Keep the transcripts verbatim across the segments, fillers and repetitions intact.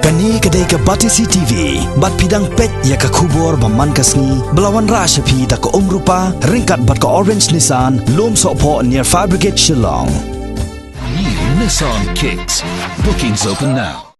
Kane ka dei ka Batesi T V, bad phi dang peit ïa ka khubor ba man ka sngi, ba la wanrah sha phi da ka Umrupa, ryngkat bad ka Orange Nissan, Lumsohphoh near Fire Brigade Shillong. New Nissan Kicks. Bookings open now.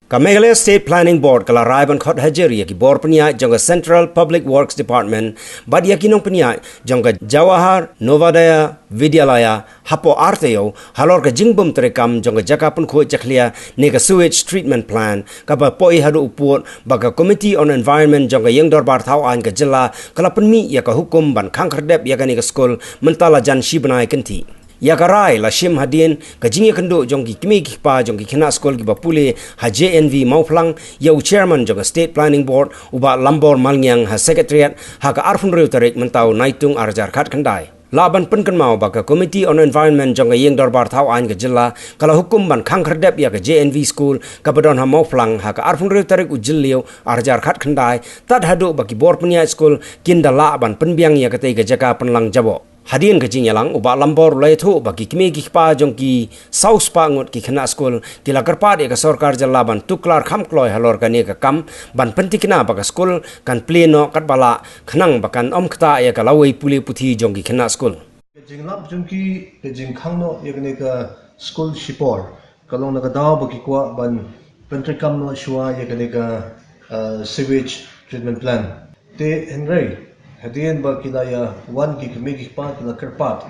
Ka Meghalaya State Planning Board ka la rai ban khot hajir ïa ki bor pynïaid jong ka Central Public Works Department bad ïa ki nongpynïaid jong ka Jawahar Navodaya Vidyalaya hapoh ar taïew halor ka jingbym treikam jong ka jaka pynkhuid jakhlia ne ka sewage treatment plant, kaba poi haduh u pud ba ka Committee on Environment jong ka Ïing Dorbar Thaw Aiñ ka jylla ka la pynmih ïa ka hukum ban khang khyrdep ïa kane ka skul mynta la jan shi bnai kynthih. Ïa ka rai la shim hadien ka jingïakynduh jong ki kmie ki kpa jong ki khynnah skul kiba pule ha J N V Mawphlang ïa u chairman jong ka State Planning Board, u Bah Lambor Malngiang, ha Secretariat ha ka arphew hynriew tarik mynta u Naitung ar hajar khatkhyndai. Lah ban pynkynmaw ba ka Committee on Environment jong ka Ïing Dorbar Thaw Aiñ ka jylla ka la hukum ban khang khyrdep ïa ka J N V School kaba don ha Mawphlang ha ka arphew hynriew tarik u Jylliew ar hajar khatkhyndai, tad haduh ba ki bor pynïaid skul kin da lah ban pynbiang ïa katei ka jaka pynlang jaboh. Hadien ka jingïalang, u Bah Lambor u la ïathuh ba ki kmie ki kpa jong ki saw spah ngut ki khynnah skul ki la kyrpad ïa ka sorkar jylla ban tuklar kham kloi halor kane ka kam, ban pyntikna ba ka skul kan plie noh katba lah, khnang ba kan ym ktah ïa ka lawei pule puthi jong ki khynnah skul. Ka jinglap jong ki, ka jingkhang noh ïa kane ka skul shipor, ka long na ka daw ba ki kwah ban pyntreikam noh shuwa ïa kane ka, uh, sewage treatment plant. Te hynrei hadien ba ki la ïa wan ki kmie ki kpa ki la kyrpad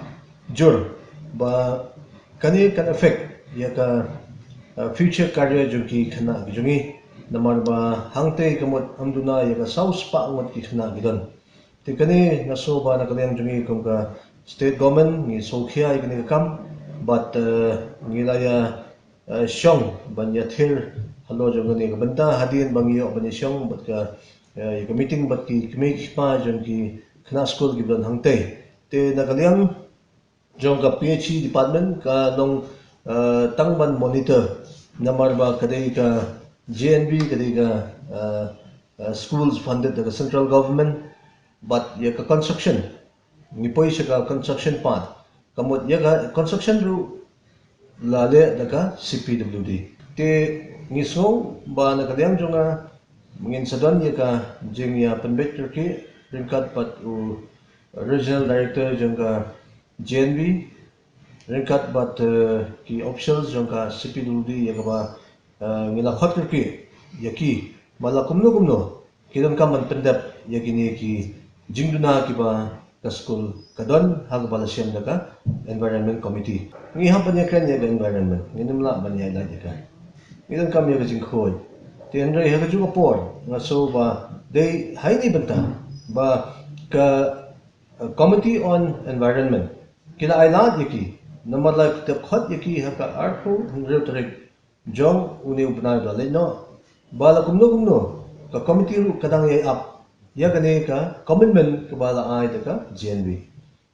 jur ba kane kan affect ïa ka, uh, future career jong ki khynnah ki jong ngi. Namar ba hangtei ka mut ym duna ïa ka saw spah ngut ki khynnah ki don. Te kane nga sngew ba na ka liang jong ngi kum ka state government ngi sngewkhia ïa kane ka kam, bad, eh, ngi la ïa, eh, shong ban ïathir halor jong kane ka bynta hadien ba ngi ïoh ban ïa shong bad ka, eh, ïa ka meeting bad ki kmie ki kpa jong ki khynnah skul kiba don hangtei. Te na ka liang jong ka P H E department ka long, eh, tang ban monitor, namar ba ka dei ka J N V, ka dei ka, eh, eh, schools funded da ka central government, bad ïa ka construction ngi poi sha ka construction part, ka mut ïa ka construction ruh la leh da ka C P W D. Te ngi sngew ba na ka liang jong nga ngin sa don ïa ka jingïapynbeit kyrkieh ryngkat bad u regional director jong ka J N V, ryngkat bad, eh, ki officials jong ka C P W D ïa kaba, eh, ngi la khot kyrkieh ïa ki ba la kumno kumno ki donkam ban pyndep ïa kine ki jingduna kiba ka skul ka don ha kaba la shem da ka Environment Committee. Ngi hap ban ïakren ïa ka environment, ngim lah ban ïaid lait ïa ka. Ngi donkam ïa ka jingkhuid. Te hynrei ha kajuh ka por nga sngew ba dei ha ine i bynta ba ka, uh, Committee on Environment ki la ailad ïa ki, namar la dep khot ïa ki ha ka arphew hynriew tarik jong une u bnai ba la leit noh, ba la kumno kumno ka committee ruh ka dang ïai ap ïa kane ka commitment kaba la ai da ka J N V.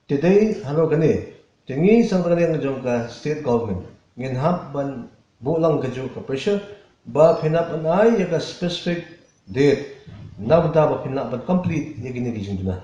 Te dei halor kane te ngi sangta ka liang jong ka state government ngin hap ban buh lang kajuh ka pressure ba phin hap ban ai ïa ka specific date na bynta ba phin hap ban complete ïa kine ki jingduna.